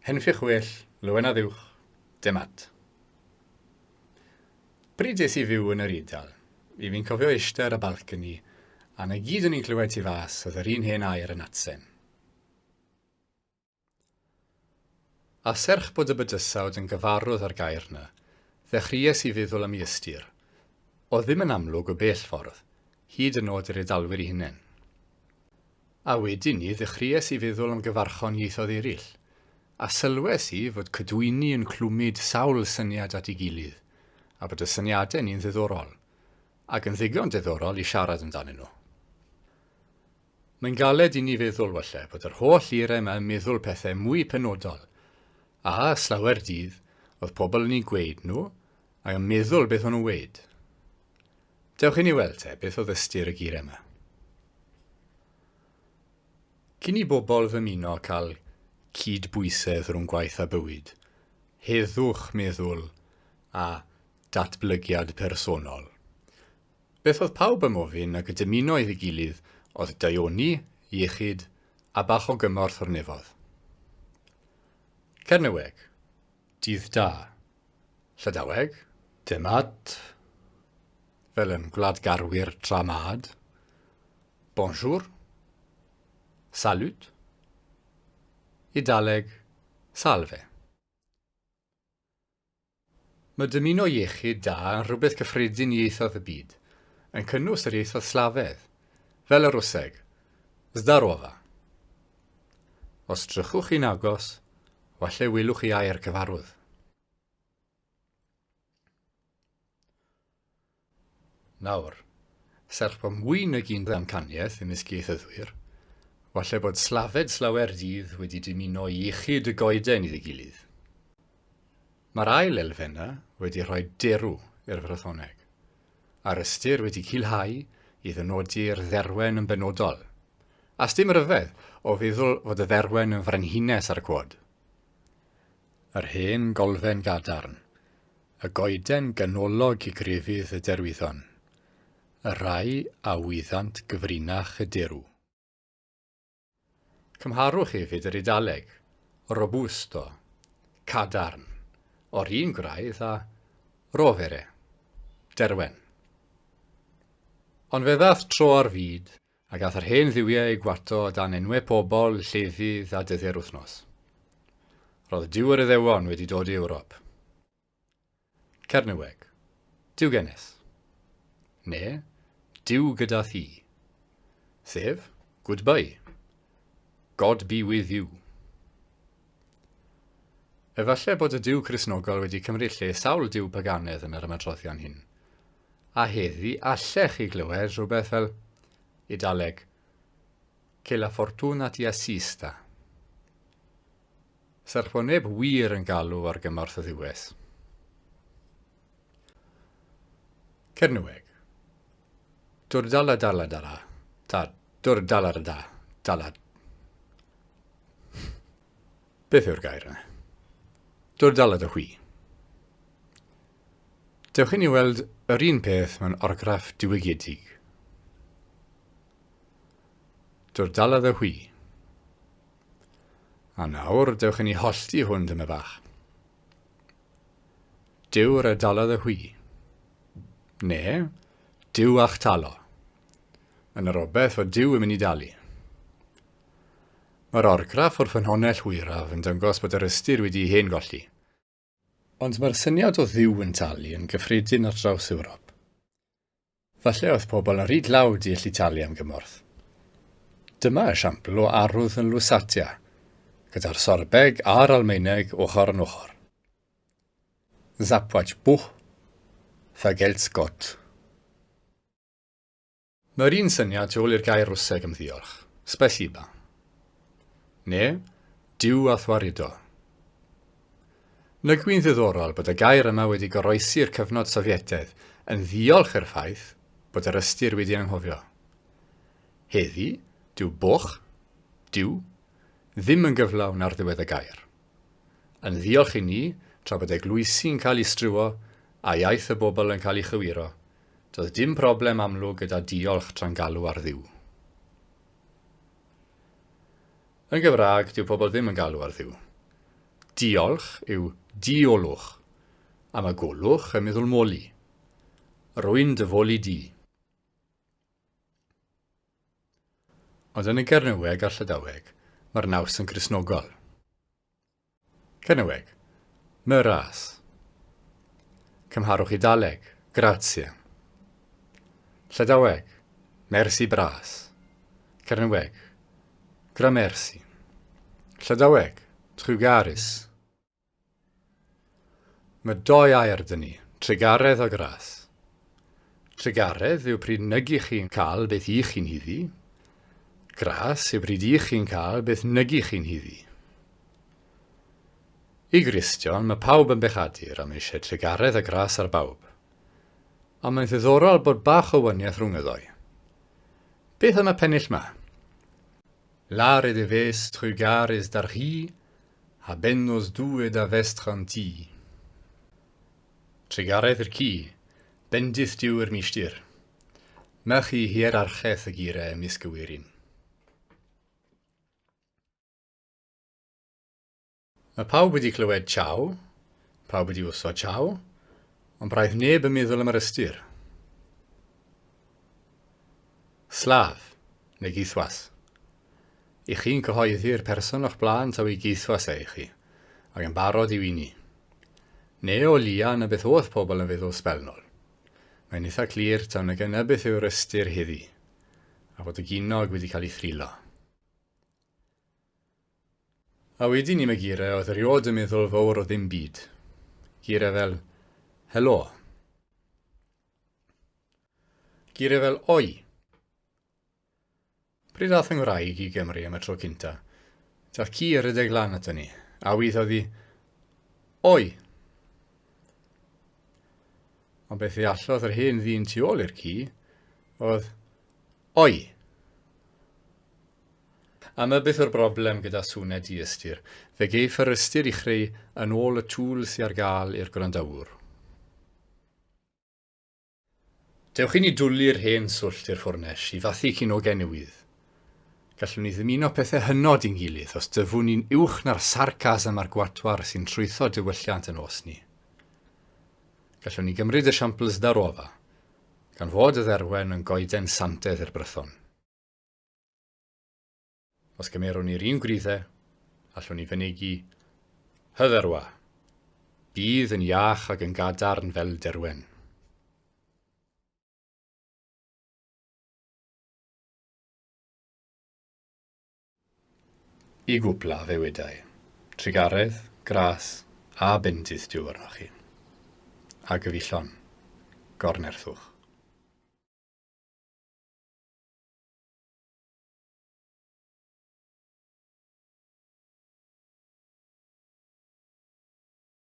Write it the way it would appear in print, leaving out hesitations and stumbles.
Henffych well, Lywena Dduwch, Demat. Pryd es i fyw yn yr Eidal, i fi'n cofio eistedd ar y balcony, a na gyd o'n i'n clywed tu fas oedd yr un hen air yn atsen. A serch bod y bydysawd yn gyfarwydd â'r gair 'na, ddechreues i feddwl am ei ystyr. Oedd ddim yn amlwg o bell ffordd, hyd yn nod i'r Eidalwyr eu hunain. A wedyn 'ny, ddechreues i feddwl am gyfarchon ieithoedd eraill, a sylwes i fod cydwyni yn clwmyd sawl syniad at ei gilydd, a bod y syniadau 'ny'n ddiddorol, ac yn ddigon diddorol i siarad amdanyn nhw. Mae'n galed i ni feddwl, walle, bod yr holl eiriau 'ma yn meddwl pethau mwy penodol. A, slawer dydd, oedd pobl yn eu gweud nhw, ac yn meddwl beth o'n nhw'n weud. Dewch i ni weld te, beth oedd ystyr y geiriau 'ma. Cyn i bobl ddymuno cael cyd-bwysedd rhwng gwaith a bywyd, heddwch meddwl a datblygiad personol, Beth oedd pawb am ofyn ag y dymuno iddi gilydd oedd daioni, iechyd, a bach o gymorth o'r nefodd. Cernyweg. Dydd da. Llydaweg. Demat. Fel yn gwladgarwyr tra mad. Bonjour. Salut. Idaleg. Salve. Mae dymuno iechyd da yn rhywbeth cyffredin i ieithoedd y byd, yn cynnwys yr ieithoedd Slafedd, fel y Rwseg, Zdarova. Os drychwch chi'n agos, walle welwch chi air cyfarwydd. Nawr, serch bod mwy nag un ddamcaniaeth ymysg ieithyddwyr, walle bod Slafed slawer dydd wedi dymuno iechyd y goeden iddi gilydd. Mae'r ail elfen 'na wedi rhoi derw i'r Frythoneg, a'r ystyr wedi culhau i ddynodi'r dderwen yn benodol. A sdim ryfedd o feddwl fod y dderwen yn frenhines ar y cwod. Yr hen golfen gadarn, y goeden ganolog i grefydd y Derwyddon, y rhai a wyddant gyfrinach y derw. Cymharwch hefyd yr Eidaleg, robusto, cadarn, o'r un gwraidd â rovere, derwen. Ond fe ddaeth tro ar fyd A gath yr hen dduwiau eu gwato o dan enwe pobl, llefydd a dyddiau'r wythnos. Roedd Duw yr Iddewon wedi dod i Ewrop. Cernyweg. Duw gennes. Ne, Duw gyda thi. Sef, goodbye. God be with you. Efallai bod y Duw Cristnogol wedi cymryd lle sawl duw paganedd yn yr ymadroddion hyn. A heddi allech chi glywed rhywbeth fel Eidaleg Che la fortuna ti assista. Serch bod neb wir yn galw ar gymorth y dduwies. Cernyweg. Dwrdala dala dala. Ta, dwrdala da, dala. Beth yw'r gair yna? Dwrdala dy hwi. Dewch i ni weld yr un peth mewn orgraff diwygiedig. Dwr dala ddy hwi. A nawr, dewch i ni hollti hwn dyma bach. Dyw'r a dala ddy hwi. Ne, Duw a'ch talo. Yn yr obeth fod Duw yn mynd i dalu. Mae'r orgraff o'r ffynhonnell hwyraf yn dangos bod yr ystyr wedi'i hen golli. Ond mae'r syniad o Dduw yn talu yn gyffredin ar draws Ewrop. Falle oedd pobl yn rhy dlawd i allu talu am gymorth. Dyma esiampl o arwdd yn Lusatia, gyda'r Sorbeg a'r Almaeneg ochr yn ochr. Zapłać Buch, vergelt's Gott. Mae'r un syniad tu ôl i'r gair Rwseg am ddiolch, spasiba. Neu, Duw a'th waredo. Nag yw'n ddiddorol bod y gair yma wedi goroesi'r cyfnod Sofietaidd yn ddiolch i'r ffaith bod yr ystyr wedi anghofio. Heddi, dyw boch, Duw, ddim yn gyflawn ar ddiwedd y gair. Yn ddiolch i ni, tra bod eglwysi'n cael eu strywo a iaith y bobl yn cael ei chywiro, Doedd dim problem amlwg gyda diolch tra'n galw ar Dduw. Yn Gymraeg, dyw pobl ddim yn galw ar Dduw. Diolch yw diolwch, a mae golwch yn meddwl moli. Rwy'n dy foli di. Ond yn y Gernyweg a'r Llydaweg, mae'r naws yn Gristnogol. Cernyweg, Myras. Cymharwch Eidaleg, grazie. Llydaweg, merci bras. Cernyweg, gramersi. Llydaweg, trugarus. Mae doi air 'da ni, trugaredd a gras. Trugaredd yw pryd nag ych chi'n cael beth ych chi'n hiddi. Gras yw pryd ych chi'n cael beth nag ych chi'n hiddi. I Gristion, mae pawb yn bechadur a mae eisiau trugaredd a gras ar bawb. Ond mae'n ddiddorol bod bach o waniaeth rhwng y ddoi. Beth am y pennill 'ma? Lâret e vez trugarez d'ar c'hi ha bennozh Doue da vestr an ti. Trugaredd i'r ci, bendith Duw i'r milltir. Merch i hierarchaeth y gire ymysg y werin. Mae pawb wedi clywed ciao, pawb wedi wso ciao, ond braidd neb yn meddwl am yr ystyr. Slav, neu geithwas. I chi'n cyhoeddi'r person o'ch blaen taw ei geithwas e i chi, ac yn barod i'w uni. Neu o lia na beth o'dd pobl yn feddwl sbel nôl. Mae'n eitha clir taw nag yna beth yw'r ystyr heddi, a fod y ginog wedi cael ei thrilo. A wedyn i Magire oedd erioed yn meddwl fawr o ddim byd. Gire fel, helo. Gire fel, oi. Pryd ath yng Nghymraeg i Gymru am y tro cynta, dath ci y rhedeg lan ato ni, a weithodd hi, oi. Ond beth ddeallodd yr hen ddyn tu ôl i'r ci oedd, oi. A 'ma beth yw'r broblem gyda swnau diystyr, fe geiff yr ystyr i chreu yn ôl y tŵl sy ar gael i'r gwrandäwr. Dewch i ni dwlu'r hen swllt i'r ffwrnes i fathu cinogen newydd. Gallwn ni ddymuno pethau hynod i'n gilydd os dyfwn ni'n uwch na'r sarcasm a'r gwatwar sy'n trwytho diwylliant yn oes ni. Gallwn ni gymryd esiampl Zdarova, gan fod y dderwen yn goeden santedd i'r Brython. Os gymerwn ni'r un gwridde, allwn ni fynegi Hyderwa. Bydd yn iach ac yn gadarn fel derwen. I gwpla, fe wedai. Trugaredd, gras a bendith Duw arnoch chi. A gyfeillon, gornerthwch.